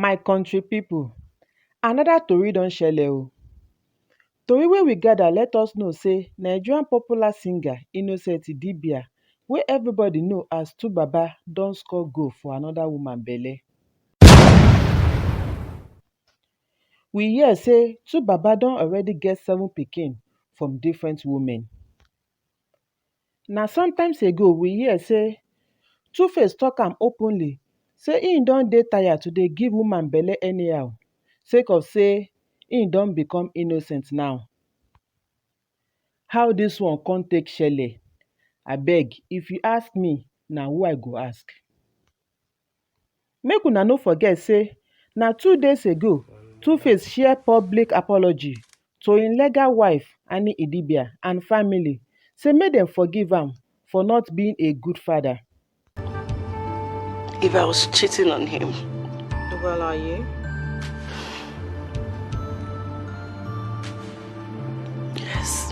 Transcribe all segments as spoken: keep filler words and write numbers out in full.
My country people, another tori don shele o. Tori wey we gather let us know say Nigerian popular singer Innocent Idibia, wey everybody know as Two Baba, don score goal for another woman belle. We hear say Two Baba don already get seven pikin from different women. Na sometimes ago we hear say Two Face talk am openly say im don dey tired to dey give woman belle anyhow, sake of say im don become innocent now. How this one come take shele? Abeg, if you ask me, na who I go ask? Make una no forget say na two days ago, Two Face share public apology to im legal wife, Annie Idibia, and family, say make dem forgive am for not being a good father. If I was cheating on him, Well, are you? Yes.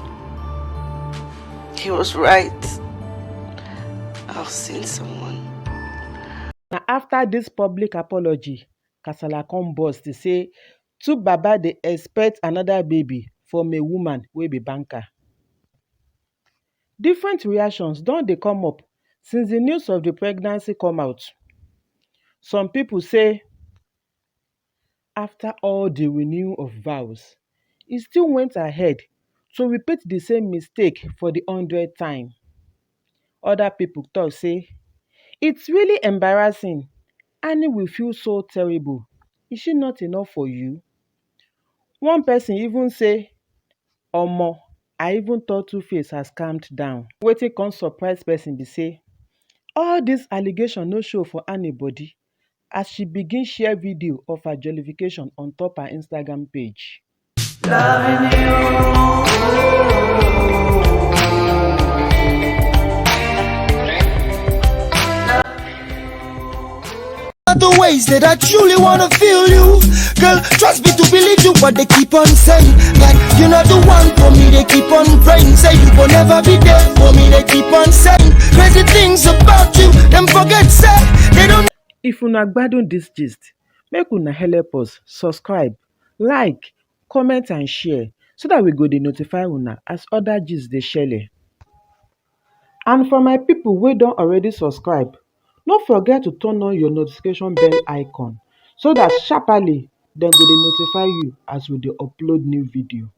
He was right. I've seen someone. Na after this public apology, kasala come burst say Two Baba dey expect another baby from a woman wey be banker. Different reactions don dey come up since the news of the pregnancy come out. Some people say after all the renewal of vows, he still went ahead to repeat the same mistake for the hundredth time. Other people talk say, "It's really embarrassing. Annie will feel so terrible. Is she not enough for you?" One person even say, "Omo, I even thought Two Face has calmed down." Wetin come surprise person be say, all this allegation no show for Annie body as she begin share video of her jollification on top her Instagram page. The ways that I truly wanna feel you. Girl, trust me to believe you, but they keep on saying that you're not the one for me. They keep on praying, say you will never be there for me. They keep on saying crazy things about you. Them forget, say they don't. If una gbadun this gist, make una help us subscribe, like, comment and share so that we go dey notify una as other gist dey shele. And for my people wey don already subscribe, no forget to turn on your notification bell icon so that sharply dem go dey notify you as we dey upload new video.